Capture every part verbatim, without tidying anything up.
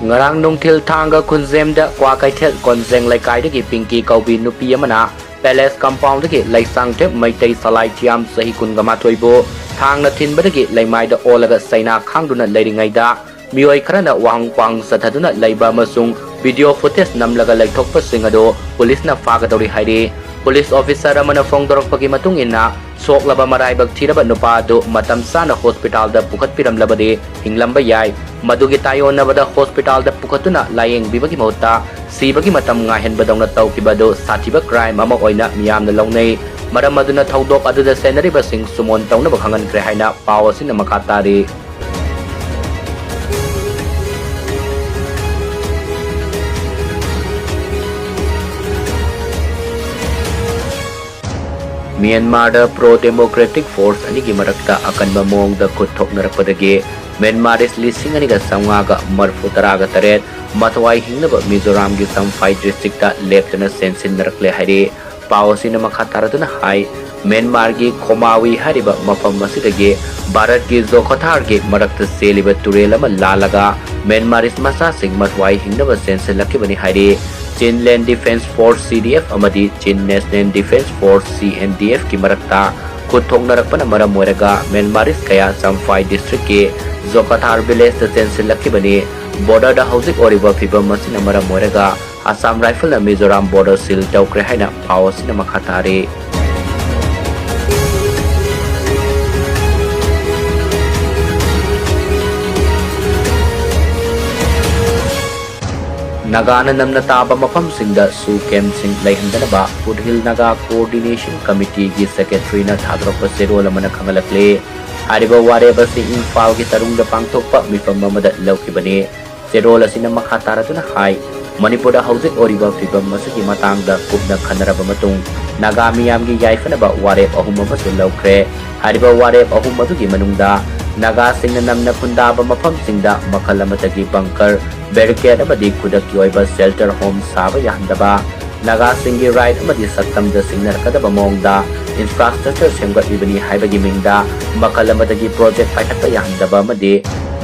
ꯉꯔꯥꯡ ꯅꯨꯡꯊꯤꯜ ꯊꯥꯡꯒ ꯈꯨꯟꯖꯦꯝꯗ ꯀ꯭ꯋꯥꯀꯩꯊꯦꯜ ꯀꯣꯟꯖꯦꯡ ꯂꯩꯀꯥꯏꯗꯒꯤ ꯄꯤꯡꯀꯤ ꯀꯧꯕꯤ ꯅꯨꯄꯤ ꯑꯃꯅ Palace Compoundꯗꯒꯤ ꯂꯩꯁꯥꯡꯊꯦꯝ ꯃꯩꯇꯩ ꯁꯂꯥꯏ ꯊꯤꯌꯥꯝ ꯆꯍꯤ ꯀꯨꯟꯒ ꯃꯥꯊꯣꯏꯕꯨ ꯊꯥꯡꯅ ꯊꯤꯟꯕꯗꯒꯤ ꯂꯩꯃꯥꯏꯗ ꯑꯣꯜꯂꯒ ꯆꯩꯅꯥ ꯈꯥꯡꯗꯨꯅ ꯂꯩꯔꯤꯉꯩꯗ ꯃꯤꯑꯣꯏ ꯈꯔꯅ ꯋꯥꯍꯪ ꯄꯥꯎꯍꯪ ꯆꯠꯊꯗꯨꯅ ꯂꯩꯕ ꯑꯃꯁꯨꯡ video footage ꯅꯝꯂꯒ ꯂꯩꯊꯣꯛꯄꯁꯤꯡ ꯑꯗꯨ ꯄꯨꯂꯤꯁꯅ ꯐꯥꯒꯗꯧꯔꯤ ꯍꯥꯏꯔꯤ꯫ ꯄꯨꯂꯤꯁ officer ꯑꯃꯅ ꯐꯣꯡꯗꯣꯔꯛꯄꯒꯤ ꯃꯇꯨꯡ ꯏꯟꯅ, ꯁꯣꯛꯂꯕ ꯃꯔꯥꯏꯕꯛ ꯊꯤꯔꯕ ꯅꯨꯄꯥ ꯑꯗꯨ ꯃꯇꯝ ꯆꯥꯅ hospitalꯗ ꯄꯨꯈꯠꯄꯤꯔꯝꯂꯕꯗꯤ ꯍꯤꯡꯂꯝꯕ ꯌꯥꯏ꯫ ꯃꯗꯨꯒꯤ ꯇꯥꯏꯑꯣꯟꯅꯕꯗ hospitalꯗ ꯄꯨꯈꯠꯇꯨꯅ ꯂꯥꯌꯦꯡꯕꯤꯕꯒꯤ ꯃꯍꯨꯠꯇ ꯁꯤꯕꯒꯤ ꯃꯇꯝ ꯉꯥꯏꯍꯟꯕꯗꯧꯅ ꯇꯧꯈꯤꯕ ꯑꯗꯨ ꯁꯥꯊꯤꯕ crime ꯑꯃ ꯑꯣꯏꯅ ꯃꯤꯌꯥꯝꯅ ꯂꯧꯅꯩ꯫ ꯃꯔꯝ ꯑꯗꯨꯅ ꯊꯧꯗꯣꯛ ꯑꯗꯨꯗ ꯆꯦꯟꯅꯔꯤꯕꯁꯤꯡ ꯁꯨꯃꯣꯟ ꯇꯧꯅꯕ ꯈꯪꯍꯟꯈ꯭ꯔꯦ ꯍꯥꯏꯅ ꯄꯥꯎ ꯑꯁꯤꯅ ꯃꯈꯥ ꯇꯥꯔꯤ꯫ ꯃ꯭ꯌꯥꯟꯃꯥꯔꯗ pro democratic force ꯑꯅꯤꯒꯤ ꯃꯔꯛꯇ ꯑꯀꯟꯕ ꯃꯑꯣꯡꯗ ꯈꯨꯠ ꯊꯣꯛꯅꯔꯛꯄꯗꯒꯤ ꯃ꯭ꯌꯥꯟꯃꯥꯔꯤꯁ ꯂꯤꯁꯤꯡ ꯑꯅꯤꯒ ꯆꯥꯝꯃꯉꯥꯒ ꯃꯔꯤꯐꯨ ꯇꯔꯥꯒ ꯇꯔꯦꯠ ꯃꯊꯋꯥꯏ ꯍꯤꯡꯅꯕ ꯃꯤꯖꯣꯔꯥꯝꯒꯤ ꯆꯝꯐꯥꯏ districtꯇ ꯂꯦꯞꯇꯅ ꯆꯦꯟꯁꯤꯟꯅꯔꯛꯂꯦ ꯍꯥꯏꯔꯤ꯫ ꯄꯥꯎ ꯑꯁꯤꯅ ꯃꯈꯥ ꯇꯥꯔꯗꯨꯅ ꯍꯥꯏ, ꯃ꯭ꯌꯥꯟꯃꯥꯔꯒꯤ ꯈꯣꯃꯥꯋꯤ ꯍꯥꯏꯔꯤꯕ ꯃꯐꯝ ꯑꯁꯤꯗꯒꯤ ꯚꯥꯔꯠꯀꯤ ꯖꯣꯈꯣꯊꯥꯔꯒꯤ ꯃꯔꯛꯇ ꯆꯦꯜꯂꯤꯕ ꯇꯨꯔꯦꯜ ꯑꯃ ꯂꯥꯜꯂꯒ ꯃ꯭ꯌꯥꯟꯃꯥꯔꯤꯁ ꯃꯆꯥꯁꯤꯡ ꯃꯊꯋꯥꯏ ꯍꯤꯡꯅꯕ ꯆꯦꯟꯁꯤꯜꯂꯛꯈꯤꯕꯅꯤ ꯍꯥꯏꯔꯤ꯫ Chin Land Defence Force, C D F, ꯑꯃꯗꯤ Chin National Defence Force, C N D Fꯀꯤ ꯃꯔꯛꯇ ꯈꯨꯠ ꯊꯣꯛꯅꯔꯛꯄꯅ ꯃꯔꯝ ꯑꯣꯏꯔꯒ ꯃ꯭ꯌꯥꯟꯃꯥꯔꯤꯁ ꯀꯌꯥ ꯆꯝꯐꯥꯏ districtꯀꯤ ꯖꯣꯈꯣꯊꯥꯔ villageꯇ ꯆꯦꯟꯁꯤꯜꯂꯛꯈꯤꯕꯅꯤ꯫ Borderꯗ ꯍꯧꯖꯤꯛ ꯑꯣꯏꯔꯤꯕ ꯐꯤꯕꯝ ꯑꯁꯤꯅ ꯃꯔꯝ ꯑꯣꯏꯔꯒ Assam Rifleꯅ ꯃꯤꯖꯣꯔꯥꯝ border seal ꯇꯧꯈ꯭ꯔꯦ ꯍꯥꯏꯅ ꯄꯥꯎ ꯑꯁꯤꯅ ꯃꯈꯥ ꯇꯥꯔꯤ꯫ ꯅꯥꯒꯥꯅ ꯅꯝꯅ ꯇꯥꯕ ꯃꯐꯝꯁꯤꯡꯗ SoO campꯁꯤꯡ ꯂꯩꯍꯟꯗꯅꯕ Foothill Naga Coordination Committeeꯒꯤ secretaryꯅ ꯊꯥꯗꯣꯔꯛꯄ ꯆꯦꯔꯣꯜ ꯑꯃꯅ ꯈꯪꯍꯜꯂꯛꯂꯤ꯫ ꯍꯥꯏꯔꯤꯕ ꯋꯥꯔꯦꯞ ꯑꯁꯤ ꯏꯝꯐꯥꯜꯒꯤ ꯇꯔꯨꯡꯗ ꯄꯥꯡꯊꯣꯛꯄ ꯃꯤꯐꯝ ꯑꯃꯗ ꯂꯧꯈꯤꯕꯅꯤ꯫ ꯆꯦꯔꯣꯜ ꯑꯁꯤꯅ ꯃꯈꯥ ꯇꯥꯔꯗꯨꯅ ꯍꯥꯏ, ꯃꯅꯤꯄꯨꯔꯗ ꯍꯧꯖꯤꯛ ꯑꯣꯏꯔꯤꯕ ꯐꯤꯕꯝ ꯑꯁꯤꯒꯤ ꯃꯇꯥꯡꯗ ꯀꯨꯞꯅ ꯈꯟꯅꯔꯕ ꯃꯇꯨꯡ, ꯅꯥꯒꯥ ꯃꯤꯌꯥꯝꯒꯤ ꯌꯥꯏꯐꯅꯕ ꯋꯥꯔꯦꯞ ꯑꯍꯨꯝ ꯑꯃꯁꯨ ꯂꯧꯈ꯭ꯔꯦ꯫ ꯍꯥꯏꯔꯤꯕ ꯋꯥꯔꯦꯞ ꯑꯍꯨꯝ ꯑꯗꯨꯒꯤ ꯃꯅꯨꯡꯗ ꯅꯥꯒꯥꯁꯤꯡꯅ ꯅꯝꯅ ꯈꯨꯟꯗꯥꯕ ꯃꯐꯝꯁꯤꯡꯗ ꯃꯈꯜ ꯑꯃꯠꯇꯒꯤ bunker, barricade ꯑꯃꯗꯤ ꯈꯨꯗꯛꯀꯤ ꯑꯣꯏꯕ shelter home ꯁꯥꯕ ꯌꯥꯍꯟꯗꯕ, ꯅꯥꯒꯥꯁꯤꯡꯒꯤ right ꯑꯃꯗꯤ ꯁꯛꯇꯝꯗ ꯁꯤꯡꯅꯔꯛꯀꯗꯕ ꯃꯑꯣꯡꯗ infrastructure ꯁꯦꯝꯒꯠꯂꯤꯕꯅꯤ ꯍꯥꯏꯕꯒꯤ ꯃꯤꯡꯗ ꯃꯈꯜ ꯑꯃꯗꯒꯤ project ꯄꯥꯏꯈꯠꯄ ꯌꯥꯍꯟꯗꯕ ꯑꯃꯗꯤ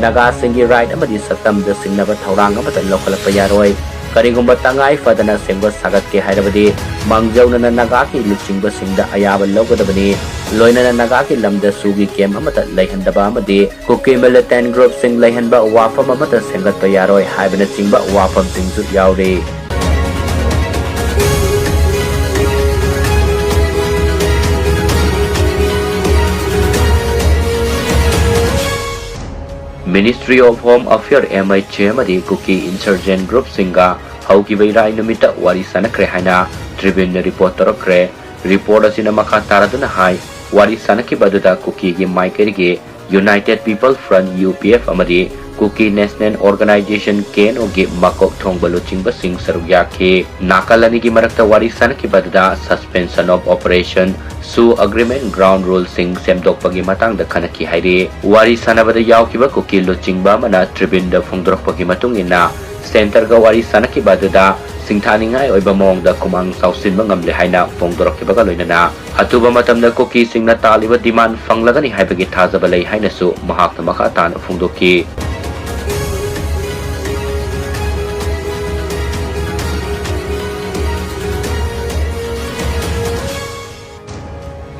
ꯅꯥꯒꯥꯁꯤꯡꯒꯤ right ꯑꯃꯗꯤ ꯁꯛꯇꯝꯗ ꯁꯤꯡꯅꯕ ꯊꯧꯔꯥꯡ ꯑꯃꯠꯇ ꯂꯧꯈꯠꯂꯛꯄ ꯌꯥꯔꯣꯏ꯫ ꯀꯔꯤꯒꯨꯝꯕ ꯇꯉꯥꯏ ꯐꯗꯅ ꯁꯦꯝꯒꯠ ꯁꯥꯒꯠꯀꯦ ꯍꯥꯏꯔꯕꯗꯤ ꯃꯥꯡꯖꯧꯅꯅ ꯅꯥꯒꯥꯒꯤ ꯂꯨꯆꯤꯡꯕꯁꯤꯡꯗ ꯑꯌꯥꯕ ꯂꯧꯒꯗꯕꯅꯤ꯫ ꯂꯣꯏꯅꯅ ꯅꯥꯒꯥꯒꯤ ꯂꯝꯗ ꯁꯨꯒꯤ camp ꯑꯃꯠꯇ ꯂꯩꯍꯟꯗꯕ ꯑꯃꯗꯤ ꯀꯨꯀꯤ militant groupꯁꯤꯡ ꯂꯩꯍꯟꯕ ꯋꯥꯐꯝ ꯑꯃꯠꯇ ꯁꯦꯝꯒꯠꯄ ꯌꯥꯔꯣꯏ ꯍꯥꯏꯕꯅꯆꯤꯡꯕ ꯋꯥꯐꯝꯁꯤꯡꯁꯨ ꯌꯥꯎꯔꯤ꯫ Ministry of Home Affairs, M H A, ꯑꯃꯗꯤ ꯀꯨꯀꯤ insurgent groupꯁꯤꯡꯒ ꯍꯧꯈꯤꯕ ꯏꯔꯥꯏ ꯅꯨꯃꯤꯠꯇ ꯋꯥꯔꯤ ꯁꯥꯟꯅꯈ꯭ꯔꯦ ꯍꯥꯏꯅ Tribuneꯅ report ꯇꯧꯔꯛꯈ꯭ꯔꯦ꯫ Report ꯑꯁꯤꯅ ꯃꯈꯥ ꯇꯥꯔꯗꯨꯅ ꯍꯥꯏ, ꯋꯥꯔꯤ ꯁꯥꯟꯅꯈꯤꯕ ꯑꯗꯨꯗ ꯀꯨꯀꯤꯒꯤ ꯃꯥꯏꯀꯩꯗꯒꯤ United People Front, U P F, ꯑꯃꯗꯤ Kuki National Organisation, K N Oꯒꯤ ꯃꯀꯣꯛ ꯊꯣꯡꯕ ꯂꯨꯆꯤꯡꯕꯁꯤꯡ ꯁꯔꯨꯛ ꯌꯥꯈꯤ꯫ ꯅꯥꯀꯜ ꯑꯅꯤꯒꯤ ꯃꯔꯛꯇ ꯋꯥꯔꯤ ꯁꯥꯟꯅꯈꯤꯕ ꯑꯗꯨꯗ Suspension of Operation, ꯁꯨ agreement, ground ruleꯁꯤꯡ ꯁꯦꯝꯗꯣꯛꯄꯒꯤ ꯃꯇꯥꯡꯗ ꯈꯟꯅꯈꯤ ꯍꯥꯏꯔꯤ꯫ ꯋꯥꯔꯤ ꯁꯥꯟꯅꯕꯗ ꯌꯥꯎꯈꯤꯕ ꯀꯨꯀꯤ ꯂꯨꯆꯤꯡꯕ ꯑꯃꯅ Tribuneꯗ ꯐꯣꯡꯗꯣꯔꯛꯄꯒꯤ ꯃꯇꯨꯡ ꯏꯟꯅ, centreꯒ ꯋꯥꯔꯤ ꯁꯥꯟꯅꯈꯤꯕ ꯑꯗꯨꯗ ꯁꯤꯡꯊꯥꯅꯤꯡꯉꯥꯏ ꯑꯣꯏꯕ ꯃꯑꯣꯡꯗ ꯈꯨꯃꯥꯡ ꯆꯥꯎꯁꯤꯟꯕ ꯉꯝꯂꯦ ꯍꯥꯏꯅ ꯐꯣꯡꯗꯣꯔꯛꯈꯤꯕꯒ ꯂꯣꯏꯅꯅ, ꯑꯊꯨꯕ ꯃꯇꯝꯗ ꯀꯨꯀꯤꯁꯤꯡꯅ ꯇꯥꯜꯂꯤꯕ demand ꯐꯪꯂꯒꯅꯤ ꯍꯥꯏꯕꯒꯤ ꯊꯥꯖꯕ ꯂꯩ ꯍꯥꯏꯅꯁꯨ ꯃꯍꯥꯛꯅ ꯃꯈꯥ ꯇꯥꯅ ꯐꯣꯡꯗꯣꯛꯈꯤ꯫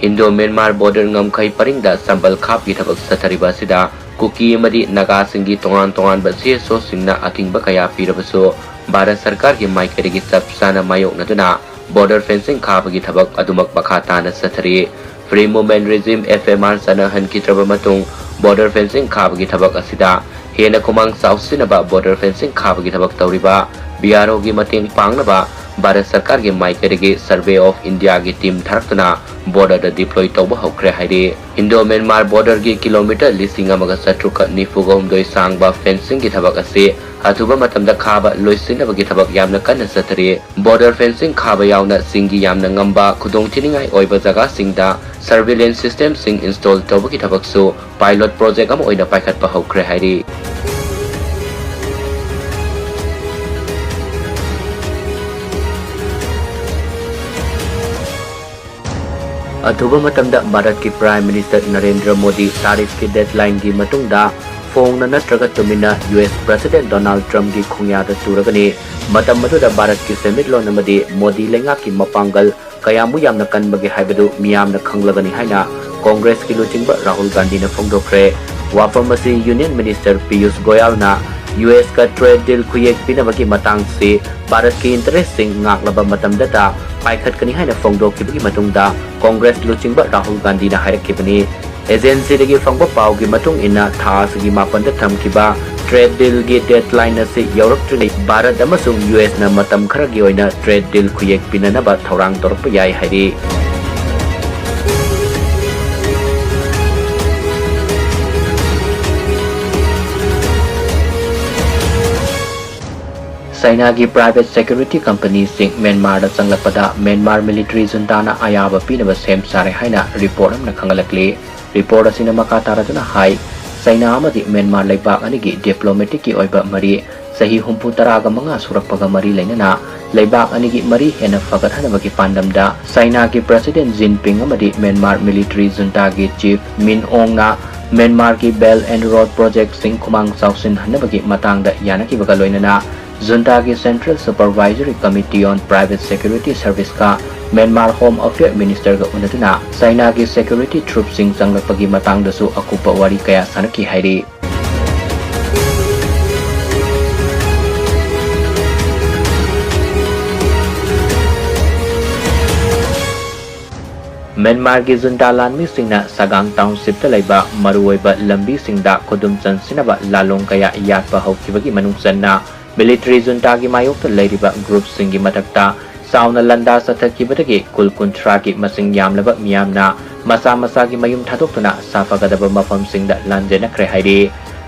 Indo-Myanmar border ꯉꯝꯈꯩ ꯄꯔꯤꯡꯗ ꯆꯝꯕꯜ ꯈꯥꯞꯀꯤ ꯊꯕꯛ ꯆꯠꯊꯔꯤꯕ ꯑꯁꯤꯗ ꯀꯨꯀꯤ ꯑꯃꯗꯤ ꯅꯥꯒꯥꯁꯤꯡꯒꯤ ꯇꯣꯉꯥꯟ ꯇꯣꯉꯥꯟꯕ C S Oꯁꯤꯡꯅ ꯑꯊꯤꯡꯕ ꯀꯌꯥ ꯄꯤꯔꯕꯁꯨ, ꯚꯥꯔꯠ ꯁꯔꯀꯥꯔꯒꯤ ꯃꯥꯏꯀꯩꯗꯒꯤ ꯆꯞ ꯆꯥꯅ ꯃꯥꯌꯣꯛꯅꯗꯨꯅ border fencing ꯈꯥꯕꯒꯤ ꯊꯕꯛ ꯑꯗꯨꯃꯛ ꯃꯈꯥ ꯇꯥꯅ ꯆꯠꯊꯔꯤ꯫ Free Movement Regime, F M R, ꯆꯠꯅꯍꯟꯈꯤꯗ꯭ꯔꯕ ꯃꯇꯨꯡ border fencing ꯈꯥꯕꯒꯤ ꯊꯕꯛ ꯑꯁꯤꯗ ꯍꯦꯟꯅ ꯈꯨꯃꯥꯡ ꯆꯥꯎꯁꯤꯟꯅꯕ border fencing ꯈꯥꯕꯒꯤ ꯊꯕꯛ ꯇꯧꯔꯤꯕ B R Oꯒꯤ ꯃꯇꯦꯡ ꯄꯥꯡꯅꯕ ꯚꯥꯔꯠ ꯁꯔꯀꯥꯔꯒꯤ ꯃꯥꯏꯀꯩꯗꯒꯤ Survey of Indiaꯒꯤ team ꯊꯥꯔꯛꯇꯨꯅ borderꯗ deploy ꯇꯧꯕ ꯍꯧꯈ꯭ꯔꯦ ꯍꯥꯏꯔꯤ꯫ Indo-Myanmar borderꯒꯤ kilometre ꯂꯤꯁꯤꯡ ꯑꯃꯒ ꯆꯥꯇ꯭ꯔꯨꯛꯀ ꯅꯤꯐꯨꯒ ꯍꯨꯝꯗꯣꯏ ꯁꯥꯡꯕ fencingꯒꯤ ꯊꯕꯛ ꯑꯁꯤ ꯑꯊꯨꯕ ꯃꯇꯝꯗ ꯈꯥꯕ ꯂꯣꯏꯁꯤꯟꯅꯕꯒꯤ ꯊꯕꯛ ꯌꯥꯝꯅ ꯀꯟꯅ ꯆꯠꯊꯔꯤ꯫ Border fencing ꯈꯥꯕ ꯌꯥꯎꯅ ꯆꯤꯡꯒꯤ ꯌꯥꯝꯅ ꯉꯝꯕ ꯈꯨꯗꯣꯡꯊꯤꯅꯤꯡꯉꯥꯏ ꯑꯣꯏꯕ ꯖꯒꯥꯁꯤꯡꯗ surveillance systemꯁꯤꯡ install ꯇꯧꯕꯒꯤ ꯊꯕꯛꯁꯨ pilot project ꯑꯃ ꯑꯣꯏꯅ ꯄꯥꯏꯈꯠꯄ ꯍꯧꯈ꯭ꯔꯦ ꯍꯥꯏꯔꯤ꯫ ꯑꯊꯨꯕ ꯃꯇꯝꯗ ꯚꯥꯔꯠꯀꯤ Prime Minister ꯅꯔꯦꯟꯗ꯭ꯔ ꯃꯣꯗꯤ tariffꯀꯤ deadlineꯒꯤ ꯃꯇꯨꯡꯗ ꯐꯣꯡꯅ ꯅꯠꯇ꯭ꯔꯒ ꯇꯨꯃꯤꯟꯅ ꯌꯨ ꯑꯦꯁ President Donald Trumpꯀꯤ ꯈꯣꯡꯌꯥꯗ ꯇꯨꯔꯒꯅꯤ꯫ ꯃꯇꯝ ꯑꯗꯨꯗ ꯚꯥꯔꯠꯀꯤ ꯁꯦꯟꯃꯤꯠꯂꯣꯟ ꯑꯃꯗꯤ ꯃꯣꯗꯤ ꯂꯩꯉꯥꯛꯀꯤ ꯃꯄꯥꯡꯒꯜ ꯀꯌꯥꯃꯨꯛ ꯌꯥꯝꯅ ꯀꯟꯕꯒꯦ ꯍꯥꯏꯕꯗꯨ ꯃꯤꯌꯥꯝꯅ ꯈꯪꯂꯒꯅꯤ ꯍꯥꯏꯅ ꯀꯣꯡꯒ꯭ꯔꯦꯁꯀꯤ ꯂꯨꯆꯤꯡꯕ ꯔꯥꯍꯨꯜ ꯒꯥꯟꯙꯤꯅ ꯐꯣꯡꯗꯣꯛꯈ꯭ꯔꯦ꯫ ꯋꯥꯐꯝ ꯑꯁꯤ Union Minister ꯄꯤꯌꯨꯁ ꯒꯣꯌꯥꯜꯅ ꯌꯨ ꯑꯦꯁꯀ trade deal ꯈꯨꯌꯦꯛ ꯄꯤꯅꯕꯒꯤ ꯃꯇꯥꯡꯁꯤ ꯚꯥꯔꯠꯀꯤ interestꯁꯤꯡ ꯉꯥꯛꯂꯕ ꯃꯇꯝꯗꯇ ꯄꯥꯏꯈꯠꯀꯅꯤ ꯍꯥꯏꯅ ꯐꯣꯡꯗꯣꯛꯈꯤꯕꯒꯤ ꯃꯇꯨꯡꯗ ꯀꯣꯡꯒ꯭ꯔꯦꯁ ꯂꯨꯆꯤꯡꯕ ꯔꯥꯍꯨꯜ ꯒꯥꯟꯙꯤꯅ ꯍꯥꯏꯔꯛꯈꯤꯕꯅꯤ꯫ Agencyꯗꯒꯤ ꯐꯪꯕ ꯄꯥꯎꯒꯤ ꯃꯇꯨꯡ ꯏꯟꯅ, ꯊꯥ ꯑꯁꯤꯒꯤ ꯃꯥꯄꯟꯗ ꯊꯝꯈꯤꯕ trade dealꯒꯤ deadline ꯑꯁꯤ ꯌꯧꯔꯛꯇ꯭ꯔꯤꯉꯩ ꯚꯥꯔꯠ ꯑꯃꯁꯨꯡ ꯌꯨ ꯑꯦꯁꯅ ꯃꯇꯝ ꯈꯔꯒꯤ ꯑꯣꯏꯅ trade deal ꯈꯨꯌꯦꯛ ꯄꯤꯅꯅꯕ ꯊꯧꯔꯥꯡ ꯇꯧꯔꯛꯄ ꯌꯥꯏ ꯍꯥꯏꯔꯤ꯫ ꯆꯥꯏꯅꯥꯒꯤ private security companyꯁꯤꯡ ꯃ꯭ꯌꯥꯟꯃꯥꯔꯗ ꯆꯪꯂꯛꯄꯗ ꯃ꯭ꯌꯥꯟꯃꯥꯔ military juntaꯅ ꯑꯌꯥꯕ ꯄꯤꯅꯕ ꯁꯦꯝ ꯁꯥꯔꯦ ꯍꯥꯏꯅ report ꯑꯃꯅ ꯈꯪꯍꯜꯂꯛꯂꯤ꯫ Report ꯑꯁꯤꯅ ꯃꯈꯥ ꯇꯥꯔꯗꯨꯅ ꯍꯥꯏ, ꯆꯥꯏꯅꯥ ꯑꯃꯗꯤ ꯃ꯭ꯌꯥꯟꯃꯥꯔ ꯂꯩꯕꯥꯛ ꯑꯅꯤꯒꯤ diplomaticꯀꯤ ꯑꯣꯏꯕ ꯃꯔꯤ ꯆꯍꯤ ꯍꯨꯝꯐꯨ ꯇꯔꯥꯒ ꯃꯉꯥ ꯁꯨꯔꯛꯄꯒ ꯃꯔꯤ ꯂꯩꯅꯅ ꯂꯩꯕꯥꯛ ꯑꯅꯤꯒꯤ ꯃꯔꯤ ꯍꯦꯟꯅ ꯐꯒꯠꯍꯟꯅꯕꯒꯤ ꯄꯥꯟꯗꯝꯗ ꯆꯥꯏꯅꯥꯒꯤ President ꯖꯤꯟꯄꯤꯡ ꯑꯃꯗꯤ ꯃ꯭ꯌꯥꯟꯃꯥꯔ military juntaꯒꯤ chief ꯃꯤꯟ ꯑꯣꯡꯅ ꯃ꯭ꯌꯥꯟꯃꯥꯔꯒꯤ Belt and Road projectꯁꯤꯡ ꯈꯨꯃꯥꯡ ꯆꯥꯎꯁꯤꯟꯍꯟꯅꯕꯒꯤ ꯃꯇꯥꯡꯗ ꯌꯥꯅꯈꯤꯕꯒ ꯂꯣꯏꯅꯅ juntaꯒꯤ Central Supervisory Committee on Private Security Serviceꯀ ꯃ꯭ꯌꯥꯟꯃꯥꯔ Home Affairs Ministerꯒ ꯎꯅꯗꯨꯅ ꯆꯥꯏꯅꯥꯒꯤ security troopꯁꯤꯡ ꯆꯪꯂꯛꯄꯒꯤ ꯃꯇꯥꯡꯗꯁꯨ ꯑꯀꯨꯞꯄ ꯋꯥꯔꯤ ꯀꯌꯥ ꯁꯥꯟꯅꯈꯤ ꯍꯥꯏꯔꯤ꯫ ꯃ꯭ꯌꯥꯟꯃꯥꯔꯒꯤ junta ꯂꯥꯟꯃꯤꯁꯤꯡꯅ ꯁꯒꯥꯡ townshipꯇ ꯂꯩꯕ ꯃꯔꯨꯑꯣꯏꯕ ꯂꯝꯕꯤꯁꯤꯡꯗ ꯈꯨꯗꯨꯝ ꯆꯟꯁꯤꯟꯅꯕ ꯂꯥꯂꯣꯡ ꯀꯌꯥ ꯌꯥꯠꯄ ꯍꯧꯈꯤꯕꯒꯤ ꯃꯅꯨꯡ ꯆꯟꯅ military juntaꯒꯤ ꯃꯥꯌꯣꯛꯇ ꯂꯩꯔꯤꯕ groupꯁꯤꯡꯒꯤ ꯃꯊꯛꯇ ꯆꯥꯎꯅ ꯂꯥꯟꯗꯥ ꯆꯠꯊꯈꯤꯕꯗꯒꯤ ꯀꯨꯜ ꯀꯨꯟꯊ꯭ꯔꯥꯒꯤ ꯃꯁꯤꯡ ꯌꯥꯝꯂꯕ ꯃꯤꯌꯥꯝꯅ ꯃꯁꯥ ꯃꯁꯥꯒꯤ ꯃꯌꯨꯝ ꯊꯥꯗꯣꯛꯇꯨꯅ ꯁꯥꯐꯒꯗꯕ ꯃꯐꯝꯁꯤꯡꯗ ꯂꯥꯟꯖꯦꯟꯅꯈ꯭ꯔꯦ ꯍꯥꯏꯔꯤ꯫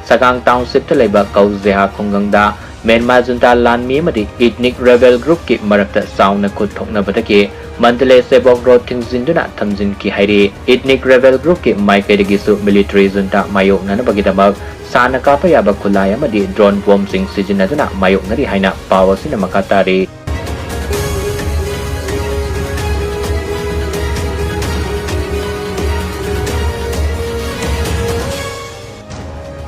ꯁꯒꯥꯡ townshipꯇ ꯂꯩꯕ ꯀꯧꯖꯦꯍꯥ ꯈꯨꯡꯒꯪꯗ ꯃ꯭ꯌꯥꯟꯃꯥꯔ junta ꯂꯥꯟꯃꯤ ꯑꯃꯗꯤ ethnic rebel groupꯀꯤ ꯃꯔꯛꯇ ꯆꯥꯎꯅ ꯈꯨꯠ ꯊꯣꯛꯅꯕꯗꯒꯤ ꯃꯟꯗꯂꯦ ꯁꯦꯕꯣꯛ road ꯊꯤꯡꯖꯤꯟꯗꯨꯅ ꯊꯝꯖꯤꯟꯈꯤ ꯍꯥꯏꯔꯤ꯫ Ethnic rebel groupꯀꯤ ꯃꯥꯏꯀꯩꯗꯒꯤꯁꯨ military junta ꯃꯥꯌꯣꯛꯅꯅꯕꯒꯤꯗꯃꯛ ꯁꯥꯅ ꯀꯥꯞꯄ ꯌꯥꯕ ꯈꯨꯠꯂꯥꯏ ꯑꯃꯗꯤ drone bombꯁꯤꯡ ꯁꯤꯖꯤꯟꯅꯗꯨꯅ ꯃꯥꯌꯣꯛꯅꯔꯤ ꯍꯥꯏꯅ ꯄꯥꯎ ꯑꯁꯤꯅ ꯃꯈꯥ ꯇꯥꯔꯤ꯫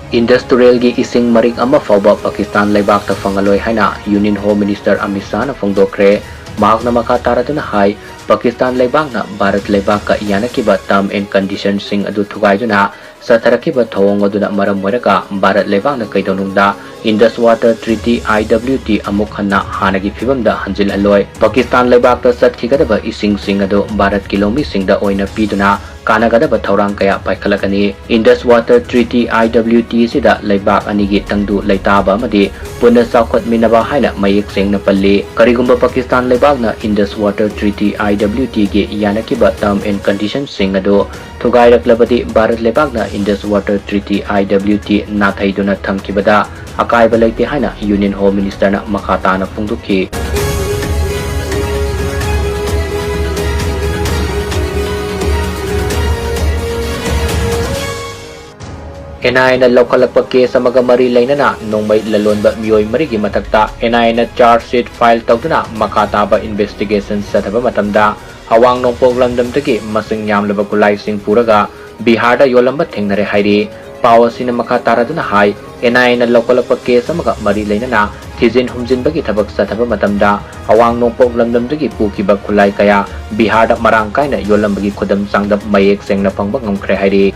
ꯏꯟꯗꯁ ꯇꯨꯔꯦꯜꯒꯤ ꯏꯁꯤꯡ ꯃꯔꯤꯛ ꯑꯃ ꯐꯥꯎꯕ ꯄꯥꯀꯤꯁꯇꯥꯟ ꯂꯩꯕꯥꯛꯇ ꯐꯪꯍꯜꯂꯣꯏ ꯍꯥꯏꯅ Union Home Minister ꯑꯃꯤꯠ ꯁꯥꯍꯅ ꯐꯣꯡꯗꯣꯛꯈ꯭ꯔꯦ꯫ ꯃꯍꯥꯛꯅ ꯃꯈꯥ ꯇꯥꯔꯗꯨꯅ ꯍꯥꯏ, ꯄꯥꯀꯤꯁꯇꯥꯟ ꯂꯩꯕꯥꯛꯅ ꯚꯥꯔꯠ ꯂꯩꯕꯥꯛꯀ ꯌꯥꯅꯈꯤꯕ term and conditionꯁꯤꯡ ꯑꯗꯨ ꯊꯨꯒꯥꯏꯗꯨꯅ ꯆꯠꯊꯔꯛꯈꯤꯕ ꯊꯧꯑꯣꯡ ꯑꯗꯨꯅ ꯃꯔꯝ ꯑꯣꯏꯔꯒ ꯚꯥꯔꯠ ꯂꯩꯕꯥꯛꯅ ꯀꯩꯗꯧꯅꯨꯡꯗ Indus Water Treaty, I W T ꯑꯃꯨꯛ ꯍꯟꯅ ꯍꯥꯟꯅꯒꯤ ꯐꯤꯕꯝꯗ ꯍꯟꯖꯤꯜꯍꯜꯂꯣꯏ꯫ ꯄꯥꯀꯤꯁꯇꯥꯟ ꯂꯩꯕꯥꯛꯇ ꯆꯠꯈꯤꯒꯗꯕ ꯏꯁꯤꯡꯁꯤꯡ ꯑꯗꯨ ꯚꯥꯔꯠꯀꯤ ꯂꯧꯃꯤꯁꯤꯡꯗ ꯑꯣꯏꯅ ꯄꯤꯗꯨꯅ ꯀꯥꯟꯅꯒꯗꯕ ꯊꯧꯔꯥꯡ ꯀꯌꯥ ꯄꯥꯏꯈꯠꯂꯛꯀꯅꯤ꯫ Indus Water Treaty, I W T ꯑꯁꯤꯗ ꯂꯩꯕꯥꯛ ꯑꯅꯤꯒꯤ ꯇꯪꯗꯨ ꯂꯩꯇꯥꯕ ꯑꯃꯗꯤ ꯄꯨꯟꯅ ꯆꯥꯎꯈꯠꯃꯤꯟꯅꯕ ꯍꯥꯏꯅ ꯃꯌꯦꯛ ꯁꯦꯡꯅ ꯄꯜꯂꯤ꯫ ꯀꯔꯤꯒꯨꯝꯕ ꯄꯥꯀꯤꯁꯇꯥꯟ ꯂꯩꯕꯥꯛꯅ Indus Water Treaty, I W Tꯒꯤ ꯌꯥꯅꯈꯤꯕ term and conditionꯁꯤꯡ ꯑꯗꯨ ꯊꯨꯒꯥꯏꯔꯛꯂꯕꯗꯤ ꯚꯥꯔꯠ ꯂꯩꯕꯥꯛꯅ Indus Water Treaty, I W T ꯅꯥꯊꯩꯗꯨꯅ ꯊꯝꯈꯤꯕꯗ ꯑꯀꯥꯏꯕ ꯂꯩꯇꯦ ꯍꯥꯏꯅ Union Home Ministerꯅ ꯃꯈꯥ ꯇꯥꯅ ꯐꯣꯡꯗꯣꯛꯈꯤ꯫ N I Aꯅ ꯂꯧꯈꯠꯂꯛꯄ case ꯑꯃꯒ ꯃꯔꯤ ꯂꯩꯅꯅ ꯅꯣꯡꯃꯩ ꯂꯂꯣꯟꯕ ꯃꯤꯑꯣꯏ ꯃꯔꯤꯒꯤ ꯃꯊꯛꯇ N I Aꯅ charge sheet file ꯇꯧꯗꯨꯅ ꯃꯈꯥ ꯇꯥꯕ investigation ꯆꯠꯊꯕ ꯃꯇꯝꯗ, ꯑꯋꯥꯡ ꯅꯣꯡꯄꯣꯛ ꯂꯝꯗꯝꯗꯒꯤ ꯃꯁꯤꯡ ꯌꯥꯝꯂꯕ ꯈꯨꯠꯂꯥꯏꯁꯤꯡ ꯄꯨꯔꯒ ꯕꯤꯍꯥꯔꯗ ꯌꯣꯜꯂꯝꯕ ꯊꯦꯡꯅꯔꯦ ꯍꯥꯏꯔꯤ꯫ ꯄꯥꯎ ꯑꯁꯤꯅ ꯃꯈꯥ ꯇꯥꯔꯗꯨꯅ ꯍꯥꯏ, N I Aꯅ ꯂꯧꯈꯠꯂꯛꯄ case ꯑꯃꯒ ꯃꯔꯤ ꯂꯩꯅꯅ ꯊꯤꯖꯤꯟ ꯍꯨꯝꯖꯤꯟꯕꯒꯤ ꯊꯕꯛ ꯆꯠꯊꯕ ꯃꯇꯝꯗ, ꯑꯋꯥꯡ ꯅꯣꯡꯄꯣꯛ ꯂꯝꯗꯝꯗꯒꯤ ꯄꯨꯈꯤꯕ ꯈꯨꯠꯂꯥꯏ ꯀꯌꯥ ꯕꯤꯍꯥꯔꯗ ꯃꯔꯥꯡ ꯀꯥꯏꯅ ꯌꯣꯜꯂꯝꯕꯒꯤ ꯈꯨꯗꯝ ꯆꯥꯡꯗꯝ ꯃꯌꯦꯛ ꯁꯦꯡꯅ ꯐꯪꯕ ꯉꯝꯈ꯭ꯔꯦ ꯍꯥꯏꯔꯤ꯫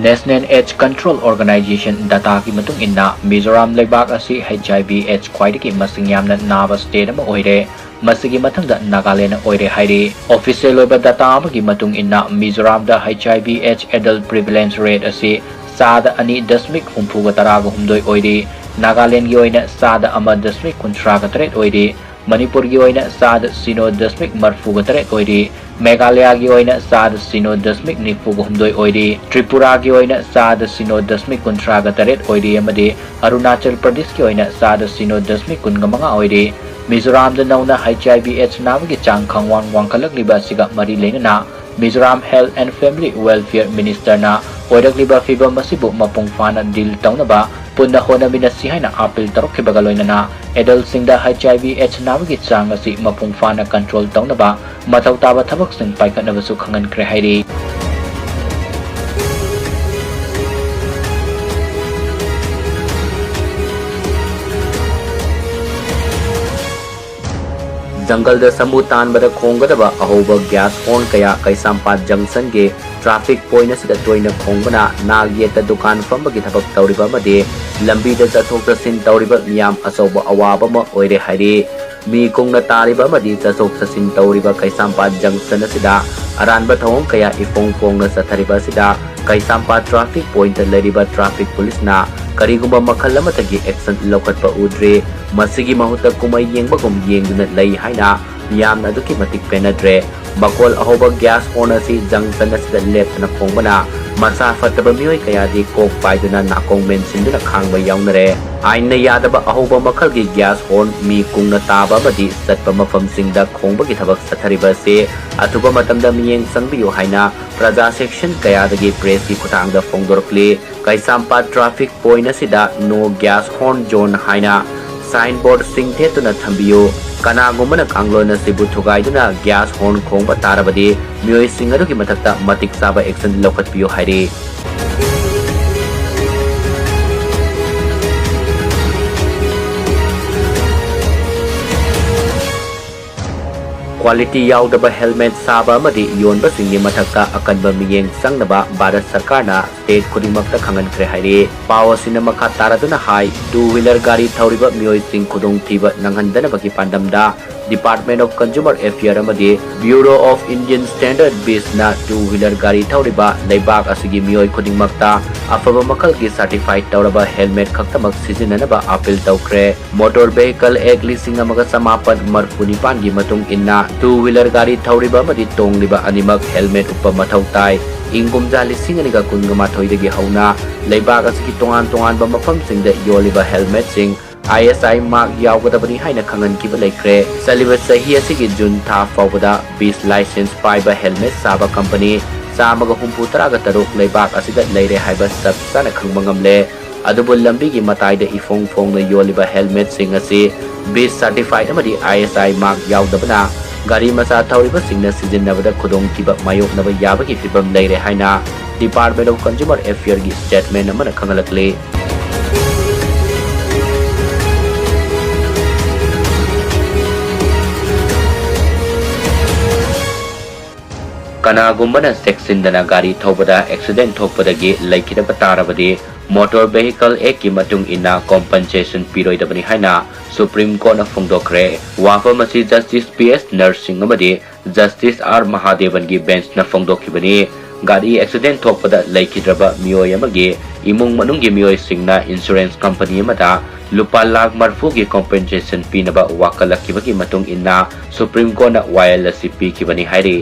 National AIDS Control Organization dataꯒꯤ ꯃꯇꯨꯡ ꯏꯟꯅ, ꯃꯤꯖꯣꯔꯥꯝ ꯂꯩꯕꯥꯛ ꯑꯁꯤ H I V AIDS ꯈ꯭ꯋꯥꯏꯗꯒꯤ ꯃꯁꯤꯡ ꯌꯥꯝꯅ ꯅꯥꯕ state ꯑꯃ ꯑꯣꯏꯔꯦ꯫ ꯃꯁꯤꯒꯤ ꯃꯊꯪꯗ ꯅꯥꯒꯥꯂꯦꯟꯗ ꯑꯣꯏꯔꯦ ꯍꯥꯏꯔꯤ꯫ Official ꯑꯣꯏꯕ data ꯑꯃꯒꯤ ꯃꯇꯨꯡ ꯏꯟꯅ, ꯃꯤꯖꯣꯔꯥꯝꯗ H I V AIDS adult prevalence rate ꯑꯁꯤ ꯆꯥꯗ ꯑꯅꯤ ꯗꯁꯃꯤꯛ ꯍꯨꯝꯐꯨꯒ ꯇꯔꯥꯒ ꯍꯨꯝꯗꯣꯏ ꯑꯣꯏꯔꯤ꯫ ꯅꯥꯒꯥꯂꯦꯟꯒꯤ ꯑꯣꯏꯅ ꯆꯥꯗ ꯑꯃ ꯗꯁꯃꯤꯛ ꯀꯨꯟꯊ꯭ꯔꯥꯒ ꯇꯔꯦꯠ ꯑꯣꯏꯔꯤ꯫ ꯃꯅꯤꯄꯨꯔꯒꯤ ꯑꯣꯏꯅ ꯆꯥꯗ ꯁꯤꯅꯣ ꯗꯁꯃꯤꯛ ꯃꯔꯐꯨꯒ ꯇꯔꯦꯠ ꯑꯣꯏꯔꯤ꯫ ꯃꯦꯘꯥꯂꯌꯥꯒꯤ ꯑꯣꯏꯅ ꯆꯥꯗ ꯁꯤꯅꯣ ꯗꯁꯃꯤꯛ ꯅꯤꯐꯨꯒ ꯍꯨꯝꯗꯣꯏ ꯑꯣꯏꯔꯤ꯫ ꯇ꯭ꯔꯤꯄꯨꯔꯥꯒꯤ ꯑꯣꯏꯅ ꯆꯥꯗ ꯁꯤꯅꯣ ꯗꯁꯃꯤꯛ ꯀꯨꯟꯊ꯭ꯔꯥꯒ ꯇꯔꯦꯠ ꯑꯣꯏꯔꯤ ꯑꯃꯗꯤ ꯑꯔꯨꯅꯥꯆꯜ ꯄ꯭ꯔꯗꯦꯁꯀꯤ ꯑꯣꯏꯅ ꯆꯥꯗ ꯁꯤꯅꯣ ꯗꯁꯃꯤꯛ ꯀꯨꯟꯒ ꯃꯉꯥ ꯑꯣꯏꯔꯤ꯫ ꯃꯤꯖꯣꯔꯥꯝꯗ ꯅꯧꯅ H I V AIDS ꯅꯥꯕꯒꯤ ꯆꯥꯡ ꯈꯪꯋꯥꯡ ꯋꯥꯡꯈꯠꯂꯛꯂꯤꯕ ꯑꯁꯤꯒ ꯃꯔꯤ ꯂꯩꯅꯅ Mizoram Health and Family Welfare Ministerꯅ ꯑꯣꯏꯔꯛꯂꯤꯕ ꯐꯤꯚꯝ ꯑꯁꯤꯕꯨ ꯃꯄꯨꯡ ꯐꯥꯅ ꯗꯤꯜ ꯇꯧꯅꯕ ꯄꯨꯟꯅ ꯍꯣꯠꯅꯃꯤꯟꯅꯁꯤ ꯍꯥꯏꯅ ꯑꯥꯄꯤꯜ ꯇꯧꯔꯛꯈꯤꯕꯒ ꯂꯣꯏꯅꯅ ꯑꯦꯗꯜꯁꯤꯡꯗ ꯍꯩꯆ ꯑꯥꯏ ꯚꯤ ꯑꯦꯗꯁ ꯅꯥꯕꯒꯤ ꯆꯥꯡ ꯑꯁꯤ ꯃꯄꯨꯡ ꯐꯥꯅ ꯀꯟꯇ꯭ꯔꯣꯜ ꯇꯧꯅꯕ ꯃꯊꯧ ꯇꯥꯕ ꯊꯕꯛꯁꯤꯡ ꯄꯥꯏꯈꯠꯅꯕꯁꯨ ꯈꯪꯍꯟꯈ꯭ꯔꯦ ꯍꯥꯏꯔꯤ꯫ ꯖꯪꯒꯜꯗ ꯁꯥꯃꯨ ꯇꯥꯟꯕꯗ ꯈꯣꯡꯒꯗꯕ ꯑꯍꯧꯕ ꯒ꯭ꯌꯥꯁ ꯍꯣꯔꯟ ꯀꯌꯥ ꯀꯩꯁꯥꯝꯄꯥꯠ ꯖꯪꯁꯟꯒꯤ ꯇ꯭ꯔꯥꯐꯤꯛ ꯄꯣꯏꯟꯠ ꯑꯁꯤꯗ ꯇꯣꯏꯅ ꯈꯣꯡꯕꯅ ꯅꯥꯛ ꯌꯦꯠꯇ ꯗꯨꯀꯥꯟ ꯐꯝꯕꯒꯤ ꯊꯕꯛ ꯇꯧꯔꯤꯕ ꯑꯃꯗꯤ ꯂꯝꯕꯤꯗ ꯆꯠꯊꯣꯛ ꯆꯠꯁꯤꯟ ꯇꯧꯔꯤꯕ ꯃꯤꯌꯥꯝ ꯑꯆꯧꯕ ꯑꯋꯥꯕ ꯑꯃ ꯑꯣꯏꯔꯦ ꯍꯥꯏꯔꯤ꯫ ꯃꯤ ꯀꯨꯡꯅ ꯇꯥꯔꯤꯕ ꯑꯃꯗꯤ ꯆꯠꯊꯣꯛ ꯆꯠꯁꯤꯟ ꯇꯧꯔꯤꯕ ꯀꯩꯁꯥꯝꯄꯥꯠ ꯖꯪꯁꯟ ꯑꯁꯤꯗ ꯑꯔꯥꯟꯕ ꯊꯧꯑꯣꯡ ꯀꯌꯥ ꯏꯐꯣꯡ ꯐꯣꯡꯅ ꯆꯠꯊꯔꯤꯕ ꯑꯁꯤꯗ ꯀꯩꯁꯥꯝꯄꯥꯠ ꯇ꯭ꯔꯥꯐꯤꯛ ꯄꯣꯏꯟꯠꯇ ꯂꯩꯔꯤꯕ ꯇ꯭ꯔꯥꯐꯤꯛ ꯄꯨꯂꯤꯁꯅ ꯀꯔꯤꯒꯨꯝꯕ ꯃꯈꯜ ꯑꯃꯠꯇꯒꯤ ꯑꯦꯛꯁꯟ ꯂꯧꯈꯠꯄ ꯎꯗ꯭ꯔꯤ꯫ ꯃꯁꯤꯒꯤ ꯃꯍꯨꯠꯇ ꯀꯨꯝꯍꯩ ꯌꯦꯡꯕꯒꯨꯝ ꯌꯦꯡꯗꯨꯅ ꯂꯩ ꯍꯥꯏꯅ ꯃꯤꯌꯥꯝꯅ ꯑꯗꯨꯛꯀꯤ ꯃꯇꯤꯛ ꯄꯦꯟꯅꯗ꯭ꯔꯦ꯫ ꯃꯈꯣꯜ ꯑꯍꯧꯕ ꯒ꯭ꯌꯥꯁ ꯍꯣꯔꯟ ꯑꯁꯤ ꯖꯪꯁꯟ ꯑꯁꯤꯗ ꯂꯦꯞꯇꯅ ꯈꯣꯡꯕꯅ ꯃꯁꯥ ꯐꯠꯇꯕ ꯃꯤꯑꯣꯏ ꯀꯌꯥꯗꯤ ꯀꯣꯛ ꯄꯥꯏꯗꯨꯅ ꯅꯥꯀꯣꯡ ꯃꯦꯟꯁꯤꯟꯗꯨꯅ ꯈꯥꯡꯕ ꯌꯥꯎꯅꯔꯦ꯫ ꯑꯥꯏꯟꯅ ꯌꯥꯗꯕ ꯑꯍꯧꯕ ꯃꯈꯜꯒꯤ ꯒ꯭ꯌꯥꯁ ꯍꯣꯔꯟ ꯃꯤ ꯀꯨꯡꯅ ꯇꯥꯕ ꯑꯃꯗꯤ ꯆꯠꯄ ꯃꯐꯝꯁꯤꯡꯗ ꯈꯣꯡꯕꯒꯤ ꯊꯕꯛ ꯆꯠꯊꯔꯤꯕ ꯑꯁꯤ ꯑꯊꯨꯕ ꯃꯇꯝꯗ ꯃꯤꯠꯌꯦꯡ ꯆꯪꯕꯤꯌꯨ ꯍꯥꯏꯅ ꯄ꯭ꯔꯖꯥ ꯁꯦꯛꯁꯟ ꯀꯌꯥꯗꯒꯤ ꯄ꯭ꯔꯦꯁꯀꯤ ꯈꯨꯠꯊꯥꯡꯗ ꯐꯣꯡꯗꯣꯔꯛꯂꯤ꯫ ꯀꯩꯁꯥꯝꯄꯥꯠ ꯇ꯭ꯔꯥꯐꯤꯛ ꯄꯣꯏꯟꯠ ꯑꯁꯤꯗ "No Gas Horn Zone" ꯍꯥꯏꯅ ꯁꯥꯏꯟ ꯕꯣꯔꯗꯁꯤꯡ ꯊꯦꯠꯇꯨꯅ ꯊꯝꯕꯤꯌꯨ꯫ ꯀꯅꯥꯒꯨꯝꯕꯅ ꯀꯥꯡꯂꯣꯟ ꯑꯁꯤꯕꯨ ꯊꯨꯒꯥꯏꯗꯨꯅ ꯒ꯭ꯌꯥꯁ ꯍꯣꯔꯟ ꯈꯣꯡꯕ ꯇꯥꯔꯕꯗꯤ ꯃꯤꯑꯣꯏꯁꯤꯡ ꯑꯗꯨꯒꯤ ꯃꯊꯛꯇ ꯃꯇꯤꯛ ꯆꯥꯕ ꯑꯦꯛꯁꯟ ꯂꯧꯈꯠꯄꯤꯌꯨ ꯍꯥꯏꯔꯤ꯫ ꯀ꯭ꯋꯥꯂꯤꯇꯤ ꯌꯥꯎꯗꯕ ꯍꯦꯜꯃꯦꯠ ꯁꯥꯕ ꯑꯃꯗꯤ ꯌꯣꯟꯕꯁꯤꯡꯒꯤ ꯃꯊꯛꯇ ꯑꯀꯟꯕ ꯃꯤꯠꯌꯦꯡ ꯆꯪꯅꯕ ꯚꯥꯔꯠ ꯁꯔꯀꯥꯔꯅ ꯁ꯭ꯇꯦꯠ ꯈꯨꯗꯤꯡꯃꯛꯇ ꯈꯪꯍꯟꯈ꯭ꯔꯦ ꯍꯥꯏꯔꯤ꯫ ꯄꯥꯎ ꯑꯁꯤꯅ ꯃꯈꯥ ꯇꯥꯔꯗꯨꯅ ꯍꯥꯏ, ꯇꯨ ꯋꯤꯂꯔ ꯒꯥꯔꯤ ꯊꯧꯔꯤꯕ ꯃꯤꯑꯣꯏꯁꯤꯡ ꯈꯨꯗꯣꯡꯊꯤꯕ ꯅꯪꯍꯟꯗꯅꯕꯒꯤ ꯄꯥꯟꯗꯝꯗ Department of Consumer Affairs ꯑꯃꯗꯤ Bureau of Indian Standard ꯕꯤꯁꯅ ꯇꯨ ꯋꯤꯂꯔ ꯒꯥꯔꯤ ꯊꯧꯔꯤꯕ ꯂꯩꯕꯥꯛ ꯑꯁꯤꯒꯤ ꯃꯤꯑꯣꯏ ꯈꯨꯗꯤꯡꯃꯛꯇ ꯑꯐꯕ ꯃꯈꯜꯒꯤ ꯁꯔꯇꯤꯐꯥꯏ ꯇꯧꯔꯕ ꯍꯦꯜꯃꯦꯠ ꯈꯛꯇꯃꯛ ꯁꯤꯖꯤꯟꯅꯅꯕ ꯑꯥꯄꯤꯜ ꯇꯧꯈ꯭ꯔꯦ꯫ ꯃꯣꯇꯣꯔ ꯚꯦꯍꯤꯀꯜ ꯑꯦꯛ ꯂꯤꯁꯤꯡ ꯑꯃꯒ ꯆꯃꯥꯄꯟ ꯃꯔꯤꯐꯨ ꯅꯤꯄꯥꯟꯒꯤ ꯃꯇꯨꯡ ꯏꯟꯅ, ꯇꯨ ꯋꯤꯂꯔ ꯒꯥꯔꯤ ꯊꯧꯔꯤꯕ ꯑꯃꯗꯤ ꯇꯣꯡꯂꯤꯕ ꯑꯅꯤꯃꯛ ꯍꯦꯜꯃꯦꯠ ꯎꯞꯄ ꯃꯊꯧ ꯇꯥꯏ꯫ ꯏꯪ ꯀꯨꯝꯖꯥ ꯂꯤꯁꯤꯡ ꯑꯅꯤꯒ ꯀꯨꯟꯒ ꯃꯥꯊꯣꯏꯗꯒꯤ ꯍꯧꯅ ꯂꯩꯕꯥꯛ ꯑꯁꯤꯒꯤ ꯇꯣꯉꯥꯟ ꯇꯣꯉꯥꯟꯕ ꯃꯐꯝꯁꯤꯡꯗ ꯌꯣꯜꯂꯤꯕ ꯍꯦꯜꯃꯦꯠꯁꯤꯡ ꯑꯥꯏ ꯑꯦꯁ ꯑꯥꯏ ꯃꯥꯔꯛ ꯌꯥꯎꯒꯗꯕꯅꯤ ꯍꯥꯏꯅ ꯈꯪꯍꯟꯈꯤꯕ ꯂꯩꯈ꯭ꯔꯦ꯫ ꯆꯠꯂꯤꯕ ꯆꯍꯤ ꯑꯁꯤꯒꯤ ꯖꯨꯟ ꯊꯥ ꯐꯥꯎꯕꯗ ꯕꯤꯁ ꯂꯥꯏꯁꯦꯟꯁ ꯄꯥꯏꯕ ꯍꯦꯜꯃꯦꯠ ꯁꯥꯕ ꯀꯝꯄꯅꯤ ꯆꯥꯝꯃꯒ ꯍꯨꯝꯐꯨ ꯇꯔꯥꯒ ꯇꯔꯨꯛ ꯂꯩꯕꯥꯛ ꯑꯁꯤꯗ ꯂꯩꯔꯦ ꯍꯥꯏꯕ ꯆꯞ ꯆꯥꯅ ꯈꯪꯕ ꯉꯝꯂꯦ꯫ ꯑꯗꯨꯕꯨ ꯂꯝꯕꯤꯒꯤ ꯃꯇꯥꯏꯗ ꯏꯐꯣꯡ ꯐꯣꯡꯅ ꯌꯣꯜꯂꯤꯕ helmetꯁꯤꯡ ꯑꯁꯤ B certified ꯑꯃꯗꯤ I S I mark ꯌꯥꯎꯗꯕꯅ ꯒꯥꯔꯤ ꯃꯆꯥ ꯊꯧꯔꯤꯕꯁꯤꯡꯅ ꯁꯤꯖꯤꯟꯅꯕꯗ ꯈꯨꯗꯣꯡꯊꯤꯕ ꯃꯥꯌꯣꯛꯅꯕ ꯌꯥꯕꯒꯤ ꯐꯤꯚꯝ ꯂꯩꯔꯦ ꯍꯥꯏꯅ Department of Consumer Affairꯒꯤ statement ꯑꯃꯅ ꯈꯪꯍꯜꯂꯛꯂꯤ꯫ ꯀꯅꯥꯒꯨꯝꯕꯅ ꯆꯦꯛꯁꯤꯟꯗꯅ ꯒꯥꯔꯤ ꯊꯧꯕꯗ accident ꯊꯣꯛꯄꯗꯒꯤ ꯂꯩꯈꯤꯗꯕ ꯇꯥꯔꯕꯗꯤ Motor Vehicle Actꯀꯤ ꯃꯇꯨꯡ ꯏꯟꯅ compensation ꯄꯤꯔꯣꯏꯗꯕꯅꯤ ꯍꯥꯏꯅ Supreme Courtꯅ ꯐꯣꯡꯗꯣꯛꯈ꯭ꯔꯦ꯫ ꯋꯥꯐꯝ ꯑꯁꯤ Justice P S Narsingh ꯑꯃꯗꯤ Justice R Mahadevanꯒꯤ benchꯅ ꯐꯣꯡꯗꯣꯛꯈꯤꯕꯅꯤ꯫ ꯒꯥꯔꯤ accident ꯊꯣꯛꯄꯗ ꯂꯩꯈꯤꯗ꯭ꯔꯕ ꯃꯤꯑꯣꯏ ꯑꯃꯒꯤ ꯏꯃꯨꯡ ꯃꯅꯨꯡꯒꯤ ꯃꯤꯑꯣꯏꯁꯤꯡꯅ insurance company ꯑꯃꯗ ꯂꯨꯄꯥ ꯂꯥꯈ ꯃꯔꯤꯐꯨꯒꯤ compensation ꯄꯤꯅꯕ ꯋꯥꯀꯠꯂꯛꯈꯤꯕꯒꯤ ꯃꯇꯨꯡ ꯏꯟꯅ Supreme Courtꯅ ꯋꯥꯌꯦꯜ ꯑꯁꯤ ꯄꯤꯈꯤꯕꯅꯤ ꯍꯥꯏꯔꯤ꯫